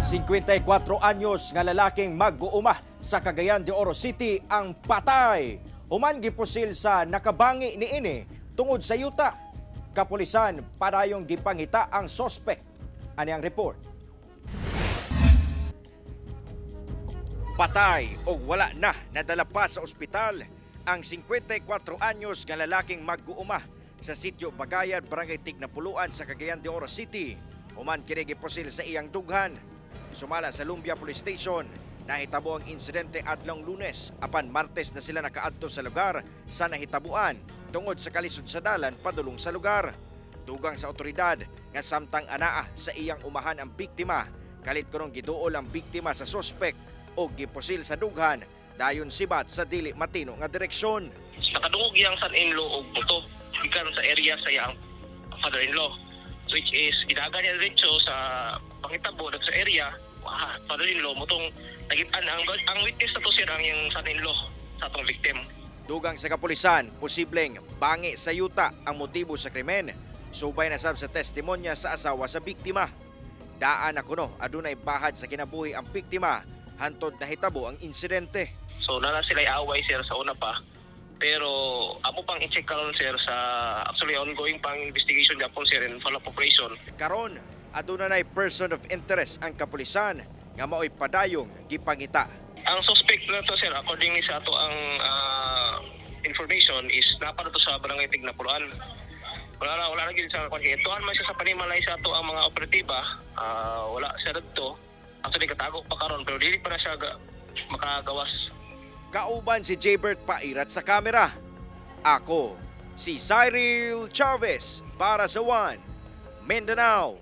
54 anyos nga lalaking mag-uuma sa Cagayan de Oro City ang patay. Human gipusil sa nakabangi niini tungod sa yuta. Kapulisan padayong gipangita ang sospek. Ani ang report. Patay o wala na nadala pa sa ospital ang 54 anyos nga lalaking mag-uuma sa sitio Bagayad, Barangay Tignapuluan sa Cagayan de Oro City. Human kini gipusil sa iyang dughan. Sumala sa Lumbia Police Station, nahitabo ang insidente adlong Lunes apan Martes na sila nakaadto sa lugar sa nahitabuan tungod sa kalisod sa dalan padulong sa lugar. Dugang sa otoridad nga samtang anaa sa iyang umahan ang biktima, kalit kunong giduol ang biktima sa sospek o gipusil sa dughan dayon sibat sa dili matino nga direksyon. Nakadungog iyang son-in-law og buto gikan sa area sa iyang father-in-law, which is gidagan niya diretso sa pangitabo sa area father-in-law motong nagitan ang witness na to, sir, ang iyang son-in-law sa atong victim. Dugang sa kapulisan, posibleng bangi sa yuta ang motibo sa krimen. Subay na sab sa testimonya sa asawa sa biktima. Daan na kuno adunay bahad sa kinabuhi ang biktima hantod nahitabo ang insidente. So nana sila away, sir, sa una pa. Pero amo pang i-check karon, sir, sa actually ongoing pang investigation gapon, sir, and follow-up operation. Karon, aduna nay person of interest ang kapulisan nga maoy padayong gipangita. Ang suspect na to, sir, according ni sa ato ang information is napa na to sa Barangay Tignapuluan. Wala na gyud sa kwan. Tuan man siya sa panimalay sa ato ang mga operatiba, wala siya didto. Actually katago pa karon pero dili pa na siya makagawas. Kauban si Jaybert Pairat sa kamera. Ako, si Cyril Chavez para sa One Mindanao.